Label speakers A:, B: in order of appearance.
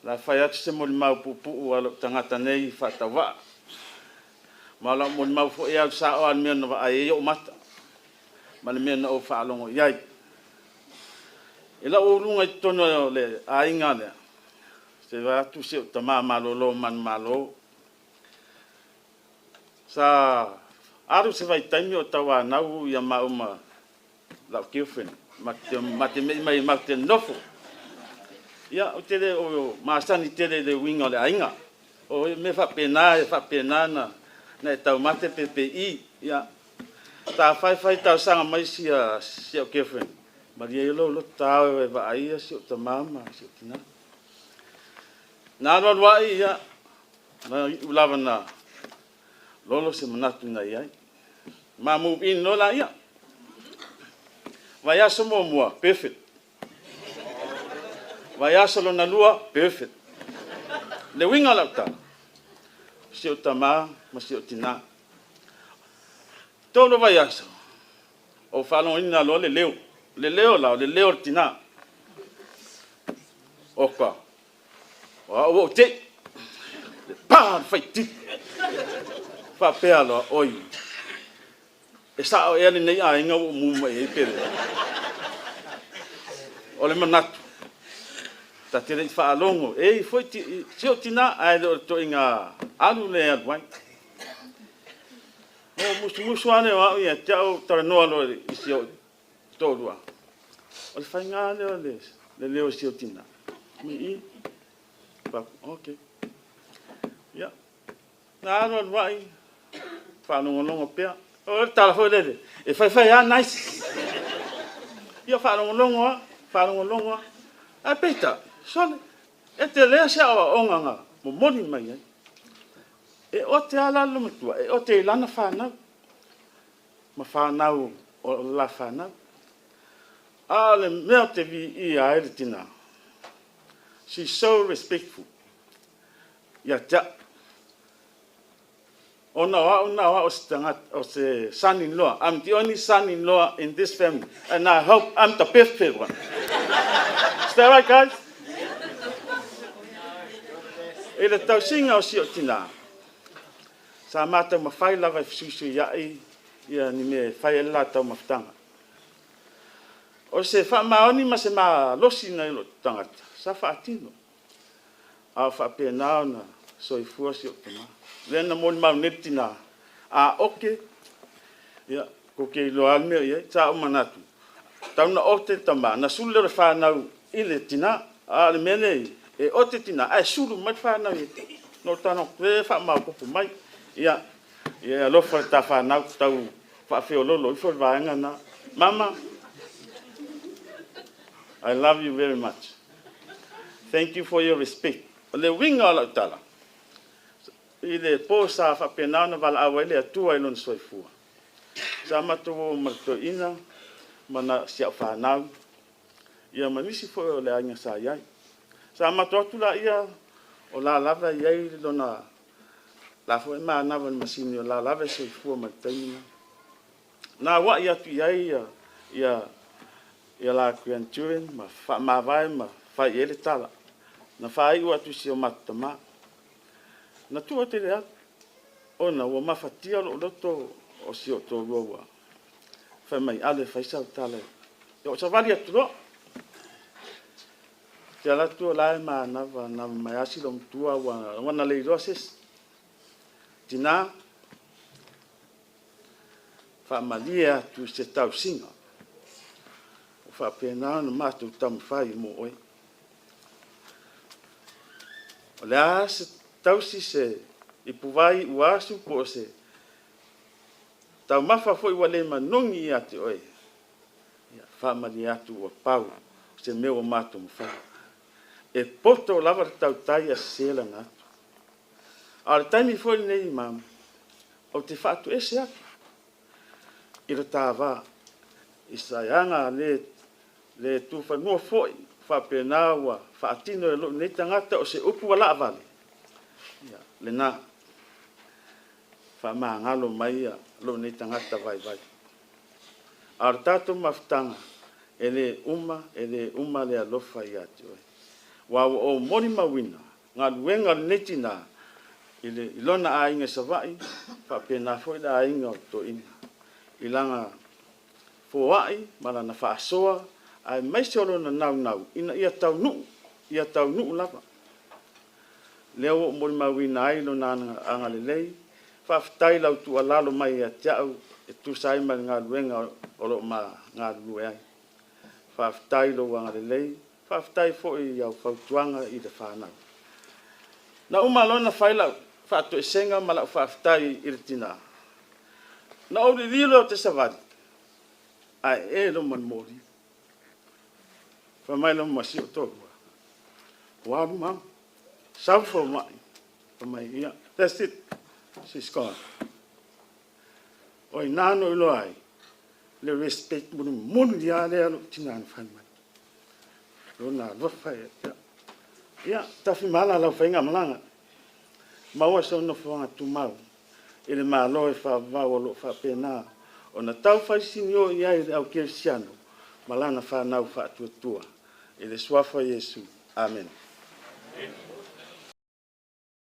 A: Le a fai atu se molimau puupuu a lou tagata nei faatauvaa. Ma o lau molimau foi e alu sao lava i le mea na vaai ai ou mata ma le mea na ou faalogo i ai. I lau uluga i totonu o le aiga lea, se vaeatu si ou tama malolo manumalo, sa alu se vaitaimi o tauanau maua ma lau girlfriend, ma te me'i mai matou te nonofo. Ia, ou te le o masani tele i le uiga o le aiga. O mea faapena e faapena ona e taumate pe pei. Ia, sa fai fai talosaga mai si au girlfriend, malie ia lou loto ta o e vaai si ou tama ma si ou tina. Na alu alu ai, ia, na iu lava ina lolo se manatu na i ai, ma move in loa laia. Vaiaso muamua, perfect. Vaiaso lona lua, perfect. O le uiga o lau tala, o si ou tama ma si ou tina. 3 o vaiaso, ou faalogoina loa le leo. O le leo la, o le leo o le tina. Oka, o au ua ou tei, le pa o le faitili. Ou faapea loa, oi, e sao ea lenei aiga ua ou move mai ai pe leai? O le manatu, ta te le i faalogo, e i ai foi si ou tina ae le o le ituaiga alu lea e alu ai. Ona ou musumusu lava lea o au ia te au ou talanoa loa i si ou toalua, o le faiga lava lea o le leo o si ou tina. Fai mai, ii. Ou fai atu, okay. Ia, na alu alu ai, faalogologo pea. O le tala foi lele, e fai fai lava nice. Ia faalogologo lava, faalogologo lava, ae peitai, sole, e tele se aoaoga na momoli mai ai. E ote lava la le loomatua, e ote i lana fanau ma fanau o le la fanau. A o le mea ou te viia ai le tina, she is so respectful ia te au, ona o au na o au o se son in law. I'm the only son in law in this family and I hope I'm the perfect one. Is that right, guys? I le tausiga o si ou tina, sa ma taumafai lava e fesuisuiai ni mea e fai ai le la taumafataga. O se faamaoni ma se malosi nai lou tagata, sa faatino, a o faapena ona soifua si ou tama. Lea na molimau nei le tina, a ote, ia tou te iloa lava le mea o i ai. Sa ou manatu, tataua ona ote le tama ona sulu lea o le fanau i le tina. A o le mea lea e i ai, e ote le tina ae sulu mai le fanau ia te au. Na ou tago atu, se faamaopoopo mai. Ia e alofa i le ta fanau, tau faafeoloolo ifo le vaega lena. Mama, I love you very much. Thank you for your respect. O le uiga o lau tala, i le po sa faapena ona valaau ai le Atua i lona soifua, sa matou o ma le toeaina ma si au fanau, ia ma nisi foi o le aiga sa i ai. Sa matou o atu laia o la e lava e i ai lona, o la e foi e manava i le masini o la e lava e soifua mai i le taimi lena. Na auai atu i ai la grandchildren ma faamavae ma fai i ai le tala. Na faaiu atu i si o matou tama. Na tuu ou te le alu, ona ua mafatia lou loto o si ou toalua ua fai mai, alu e fai sau tala. Ia ou savali atu loa, ou te alu atu o la e manava mai lava si loomatua ua na le iloa se isi. Tina, faamalie atu i se tausiga ua faapena ona matou taumafai mo oe. O le a se tausi, se ipuvai ua asu po o se taumafa foi ua le manogi ia te oe, ia faamalie atu ua pau se mea ua matou mafaia. E poto lava le tautai ae sese lana atu. A o le taimi foi lenei mama, ou te faatoese atu i le ta va, i se aga le tufanua foi faapena ua faatino e lou nei tagata o se upu ua laavale, ia lena. Faamagalo mai lou nei tagata vaivai. A o le tatou mafutaga, e le uma, e le uma le alofa ia te oe. Aua ua ou molimauina galuega a lenei tina i lona aiga i Savaii, faapena foi le aiga o le toeaina i lana foai ma lana faasoa aemaise o lona naunau ina ia taunuu, ia taunuu lava. Lea ua ou molimauina ai lona agalelei. Faafetai i lau tuualalo mai ia te au e tusa ai ma le galuega o lo o ma galulue ai. Faafetai i lou agalelei, faafetai foi i au fautuaga i le fanau. Na uma loa ona fai lau faatoesega ma lau faafetai i le tina, ona ou liliu lea ou te savali, ae ee loa ma le moli. Fai mai loa ma si ou toalua, ua alu mama. Sau le fomai, fai mai, ia, that's it, she's gone. O i ina na ou iloa ai le respect mulimuli lava lea a lou tina na fai mai, lona alofa ia te au. Ia, Tafimaala i lau faigamalaga, maua sou nofoaga tumau i le Malo e faavavau o lo o faapena ona taufaisignoi i ai le au kerisiano ma lana fanau faatuatua. I le Suafa o Iesu. Amene.